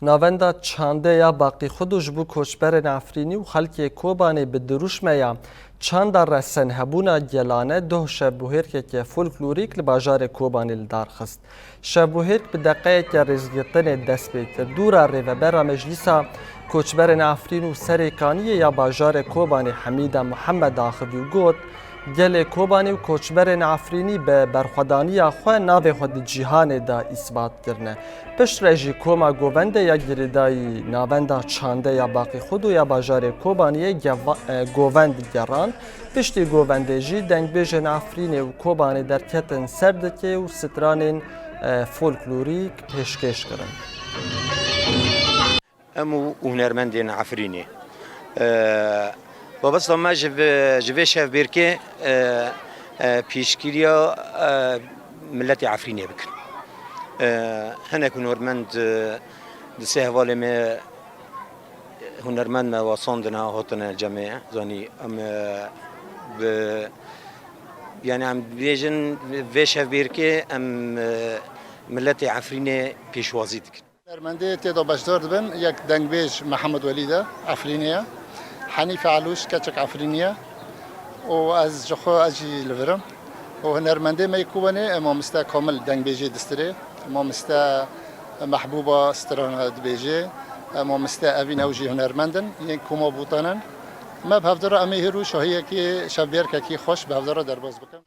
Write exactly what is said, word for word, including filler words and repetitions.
Navenda çandê ya Baqî Xudo ji bo koçberên Efrînî û xelkê Kobanê bi dirûşmeya çanda resenhebûna gelane doh şevbûhêrkeke folklorîk li bajarê Kobanê li dar xist. Şevbûhêrk bi deqeyeke rêzgirtinê dest pê kir. Dûra rêvebera Meclîsa Koçberên Efrîn û Serêkaniyê ya bajarê Kobanê Hemîda Muhammed axivî û got, Gelê Kobanê û koçberên Efrînî bi berxwedaniya xwe navê xwe di cîhanê de îsbat kirine. Piştre jî koma govende ya girêdayî navenda çande ya Baqî Xudo ya bajarê Kobaniyê geva-, e, govend geran. Piştî govendê jî dengbêjên Efrînê û Kobanê derketin ser dikê û stranên, e, folklorîk pêşkêş kirin. Em û hunermendên Efrînê. E, babesta me ji vê, ji vê şevbêrkê, e, e, pêşgiriya, e, miletê Efrînê bikin. E, hinek hunermend, e, di sê hevalê me hunermend me wasandine, hatine cemê, zanî, em, e, bi, yani em dibêjin vê şevbêrkê em, e, miletê Efrînê pêşwazî dikin. Hunermendê tê de beşdar dibin, yek dengbêj Mihemed Welîd e, Efrînê ye. Henîfe Elûş, keçek Efrînî ye. Û ez ji xwe, ez jî li vir im. Û hunermendê me yê Kobanê, e, mamoste Kamil, dengbêjê distirê, mamoste Mehbûba stran dibêjê, e, mamoste Evîn, ew jî hunermend in, yên koma Botan in. Me bi hevdira em ê hêr û şahiyekî, şevbêrkekî xweş bi hevdira derbas bikin.